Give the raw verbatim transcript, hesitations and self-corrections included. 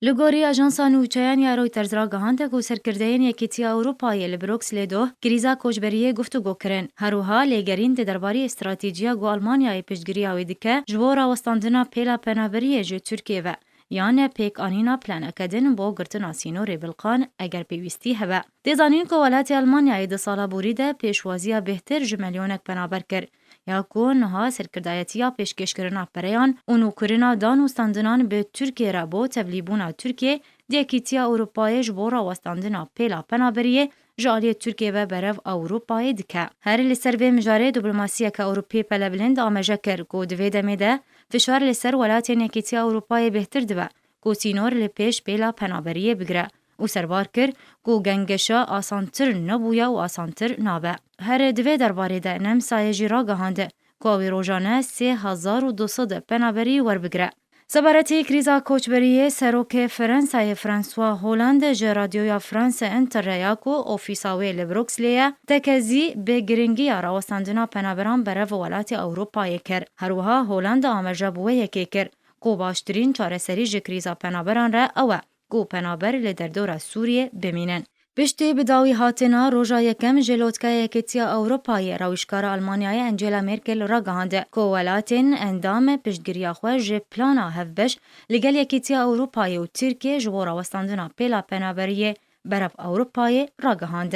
Li gorî ajansa nûçeyan ya Reuters ragihand ku serkirdeyên Yekîtiya Ewropayê li Brukselê doh krîza koçberiyê guftûgo kirin. Her wiha lêgerîn di derbarê stratejiya ku Almanyayê piştgiriya wê dike ji bo rawestandina pêla penaberiyê ji Tirkiyê ve, yan pêkanîna planeke din bo girtina sînorê bilqan eger pêwîstî hebe. Tê zanîn ku welatê Almanyayê di sala borî de pêşwaziya bêhtir ji milyonek penaber kir, ya ku niha serkirdayetiya pêşkêşkirina pereyan û nûkirina dan û standinan bi Tirkiyê re bo tevlîbûna Tirkiyê di Yekîtiya Ewropayê ji bo rawestandina pêla penaberiyê ji aliyê Tirkiyê ve berev Ewropayê dike. Her li ser vê mijarê diplomasiyeke Ewropî pelebilind amaje kir ku di vê demê de fişar li ser welatên Yekîtiya Ewropayê bêhtir dibe ku sînor li pêş pêla penaberiyê bigire û serbar kir ku gengeşa asantir nebûye û asantir nabe. Her di vê derbarê de Nemsayê jî ragihand ku ew ê rojane sê hezar û du sed penaberî werbigire. Sebaretî krîza koçberiyê, serokê Fransayê François Hollande ji Radyoya France Inter re ya ku ofîsa wê li Brukselê ye, tekezî bi giringiya rawestandina penaberan berev welatê Ewropayê kir. Her wiha Hollande amaje bi wê yekê kir ku baştirîn çareserî ji krîza penaberan re ew e ku penaber li derdora Sûriyê bimînin. Piştî bi dawî hatina roja yekem ji Lotkaya Yekîtiya Ewropayê, rewişkara Almanyayê Angela Merkel ragihand ku welatên endam piştgiriya xwe ji plana hevbeş li gel Yekîtiya Ewropayê û Tirkiyê ji bo rawestandina pêla penaberiyê berev Ewropayê ragihand.